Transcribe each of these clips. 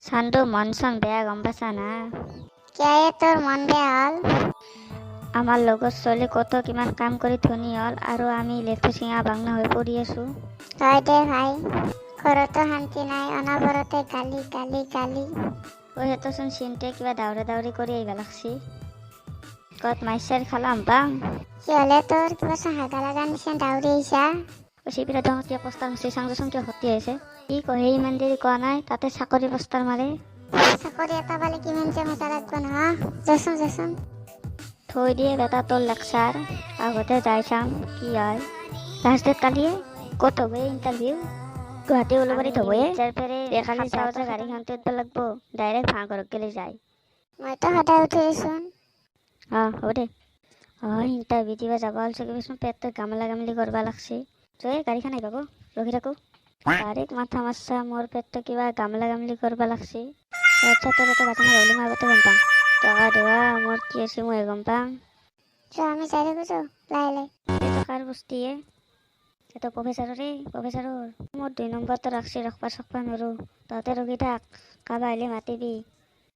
চান্দু, মন চন বেয়া, গম পাইছা না? কিয়, তোৰ মন বেয়া হ'ল? আমাৰ লগৰ ছোৱালী কত কিমান কাম কৰি ধনী হ'ল আৰু আমি লেঠু চিঙা বাংনা হৈ পৰি আছো। হয় দে ভাই, ঘৰতো শান্তি নাই, অনবৰতে গালি গালি গালি। ঐ, সিহঁতচোন চিন্তে কিবা দাউৰা দাউৰি কৰি আহিব লাগছি। ক'ত মাইচাৰ খালাম পাং। কি হ'লে তোৰ? কিবা হাগা লগা নিচিনা দাউৰি আহিছা। চিপিৰা দেখোন কিয় পোষ্টাৰ মাৰছে, চাংচোন, কিয় ভৰ্তি হৈছে। কি কয়, ইমান দেৰি কোৱা নাই, তাতে চাকৰি পোষ্টাৰ মাৰে। চাকৰি এটা পালে কিমান যে মজা লাগব নহয়। যাচোন যাচোন। থৈ দিয়ে বেটা তোৰ লেকচাৰ, আগতে যাই চাম কি হয়। লাষ্ট ডেট কালিয়ে। ক'ত হ'ব এই ইণ্টাৰভিউ? গুৱাহাটী উলুবাৰীত হ'ব। এই খালি যাওঁতে গাড়ীখনতে উঠব লাগব, ডাইৰেক্ট ভাঙঘৰত গেলে যায়। মইতো সদায় উঠো দেচোন। অঁ, হ'ব দে। অঁ, ইণ্টাৰভিউ দিব যাব ওলছো, কিবাচোন পেটটো গামলা গামলি কৰবা লাগছে। এই গাড়ীখন আহিব, ৰখি থাকো। ডাইৰেক্ট মাথা মাৰছা, মোৰ পেটটো কিবা গামলা গামলি কৰবা লাগছে। আচ্ছা, তোৰ এটা বাচন হ'লে মই আগতে গম পাম। টকা দেৱা, মোৰ কি আছে মই গম পাম। চ, আমি যাই থাকো, চ লাহে লাহে। এইটো কাৰ বস্তিয়ে? এইটো প্ৰফেচাৰৰে, প্ৰফেচাৰৰ। মোৰ 2 নম্বৰটো ৰাখছি, ৰখবা চখবা নৰো। তহঁতে ৰখি থাক, কাৰোবাৰ আহিলে মাতিবি।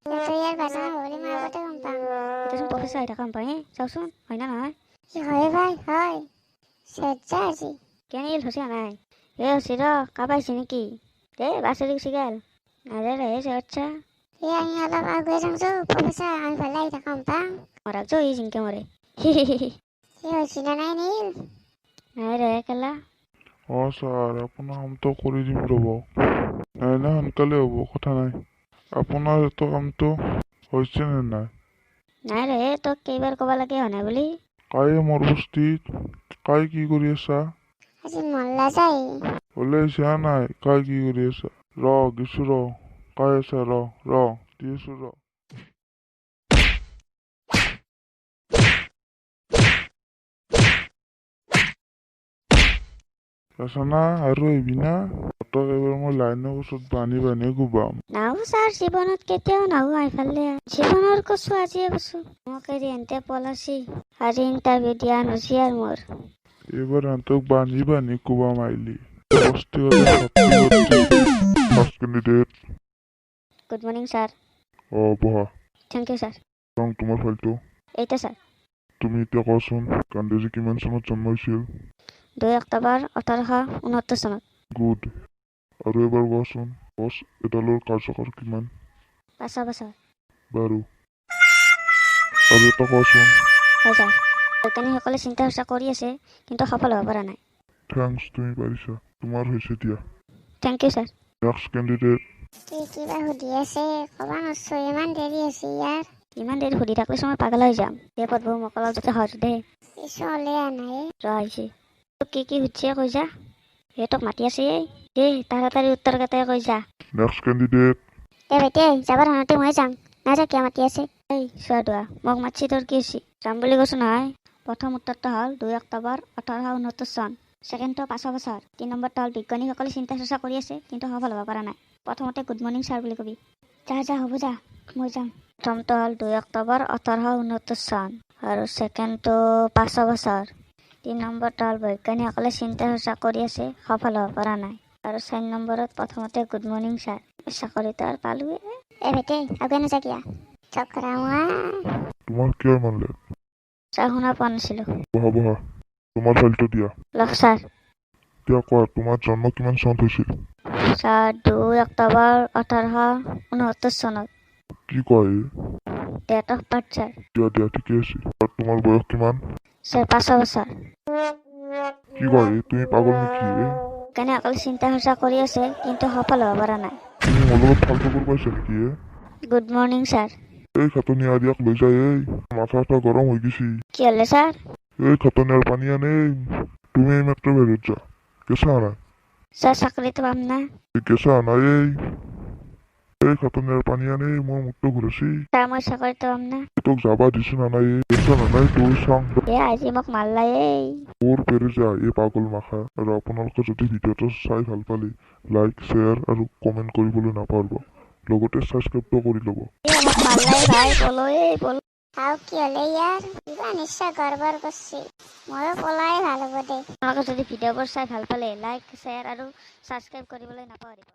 তই ইয়াৰ বাজানা বুলি মই আগতে গম পাম। এতিয়াচোন প্ৰফেচাৰ আহি থকা গম পাওঁ। হে, চাওচোন, হয় না নহয়? কি হয় ভাই, হয় চেজ্জা আজি। কেনে হৈছে নাই এ হৈছে ৰ, কাৰোবাৰ আহিছে নেকি? এ বাছ এৰি গুচি গ'ল। নাযায় ৰে, আচ্ছা। এই আমি অলপ আগুৱাই যাওঁ যো, প্ৰফেচাৰ আমি ভালে আহি থকা গম পাম। মৰাক যো, ই জিংকে মৰে। কি হৈছে না নাই নীল? নাই ৰে কেলা। অঁ ছাৰ, আপোনাৰ কামটো কৰি দিম, ৰ'ব। নাই নাই, সোনকালে হ'ব, কথা নাই। আপোনাৰ এইটো কামটো হৈছে নে নাই? নাই ৰে, তোক কেইবাৰ ক'ব লাগে হোৱা নাই বুলি। কায়ে মোৰ বস্তিত কাই কি কৰি আছা? আজি মল্লা যায়। ওলাই আহিছা নাই? কাই কি কৰি আছা? ৰ গেছো ৰ, কাই আছা? ৰ ৰ, দি আছো ৰ। না আৰু আহিবি না, তক এইবাৰ মই লাইনৰ ওচৰত বান্ধি বান্ধি কোবাম। নাহো ছাৰ, জীৱনত কেতিয়াও নাহো এইফালে। জীৱনৰ কচু আজিয়ে কচু। মোক এৰি এনতে পলাইছি আৰু ইণ্টাৰভিউ দিয়া নহছি আৰু মোৰ। এইবাৰ সিহঁতক বান্ধি বান্ধি কোবাম আহিলি। First candidate. Good morning sir. অঁ, বহা। Thank you sir. চাওঁ তোমাৰ ফাইলটো। এইটো ছাৰ। তুমি এতিয়া কোৱাচোন, গান্ধীজী কিমান চনত জন্ম হৈছিল? 2 অক্টোবৰ 1869 চনত। গুড। আৰু এবাৰ কোৱাচোন, গছ এডালৰ কাৰ্যকাল কিমান? 500 বছৰ। বাৰু, আৰু এটা কোৱাচোন। হয় ছাৰ, বৈজ্ঞানিকসকলে চিন্তা চৰ্চা কৰি আছে, কিন্তু সফল হ'ব পৰা নাই। Thanks, তুমি পাৰিছা। তোমাৰ হৈছে দিয়া। Thank you sir. Next candidate. কি কিবা সুধি আছে, ক'বা নৰছো, ইমান দেৰি হৈছে ইয়াৰ। ইমান দেৰি সুধি থাকিলে মই পাগল হৈ যাম। এই পদবোৰ মোক অলপ যাতে সহজ দে। চলে নাই। ৰ, আহিছে। তোক কি কি সুধছে কৈ যা। এই তোক মাতি আছে। এই এই তাড়াতাড়ি উত্তৰ কেইটাই কৈ যা। Next candidate. দে ভাইটি, যাবৰ হওঁতে মই যাম। নাযা, কিয় মাতি আছে? এই চোৱা দোৱা, মোক মাতছি, তোৰ কি হৈছে? যাম বুলি কৈছো নহয়। প্ৰথম উত্তৰটো হ'ল 2 অক্টোবৰ 1869 চন। ছেকেণ্ডটো 500 বছৰ। 3 নম্বৰটো হ'ল বিজ্ঞানীসকলে চিন্তা চৰ্চা কৰি আছে, কিন্তু সফল হ'ব পৰা নাই। প্ৰথমতে গুড মৰ্ণিং ছাৰ বুলি কবি। যা যা, হ'ব যা, মই যাম। প্ৰথমটো হ'ল 2 অক্টোবৰ 1869 চন আৰু ছেকেণ্ডটো 500 বছৰ। 3 নম্বৰটো হ'ল বৈজ্ঞানিকসকলে চিন্তা চৰ্চা কৰি আছে, সফল হ'ব পৰা নাই। আৰু 4 নম্বৰত প্ৰথমতে গুড মৰ্ণিং ছাৰ। চাকৰিটো আৰু পালোৱে। এ ভাইটি, আগুৱাই নাযা কিয়? চকৰা। তোমাৰ কিয় ইমান লেট? ছাৰ, শুনা পোৱা নাছিলোঁ। বহা বহা, তোমাৰ ফাইলটো দিয়া। লওক ছাৰ। এতিয়া কোৱা, তোমাৰ জন্ম কিমান চনত হৈছিল? ছাৰ, 2 অক্টোবৰ 1869 চনত। কি কোৱা এই? Date of birth sir. দিয়া দিয়া, ঠিকে আছে। আৰু তোমাৰ বয়স কিমান? ছাৰ, 500 বছৰ। কি কোৱা এই? তুমি পাগল নেকি এ? বৈজ্ঞানিকসকলে চিন্তা চৰ্চা কৰি আছে, কিন্তু সফল হ'ব পৰা নাই। তুমি মোৰ লগত ফাল্টু কৰিব পাইছা নেকি এ? Good morning sir. এই খাটনিয়াৰ, ইয়াক লৈ যায়। এই মাথা চাথা গৰম হৈ গৈছে। কি হ'লে ছাৰ? এই খাটনিয়াৰ, পানী আনে। তুমি এইমাত্ৰ বাহিৰত যোৱা। কেঁচা আনা। ছাৰ, চাকৰিটো পাম না? এই কেঁচা আনা। এই এই খাটনিয়াৰ, পানী আনে, মোৰ মূৰটো ঘূৰাইছি। ছাৰ, মই চাকৰিটো পাম না? তোক যাবা দিছো না নাই? এই কেঁচা নানাই তোৰ চাং। এ আজি মোক মাৰলা এই। মোৰ পেৰে যা এই পাগল মাখা। আৰু আপোনালোকে যদি ভিডিঅ'টো চাই ভাল পালে লাইক, শ্বেয়াৰ আৰু কমেণ্ট কৰিবলৈ নাপাহৰিব, লগতে ছাবস্ক্ৰাইবটো কৰি ল'ব। এ মোক মাৰলাই ভাই, বলো এই বলো। আৰু কি হ'লে ইয়াৰ? কিবা নিশ্চয় গড়বড় কৰছি। ময়ো পলাই ভাল হ'ব দে। আপোনালোকে যদি ভিডিঅ'বোৰ চাই ভাল পালে লাইক, শ্বেয়াৰ আৰু ছাবস্ক্ৰাইব কৰিবলৈ নাপাহৰিব।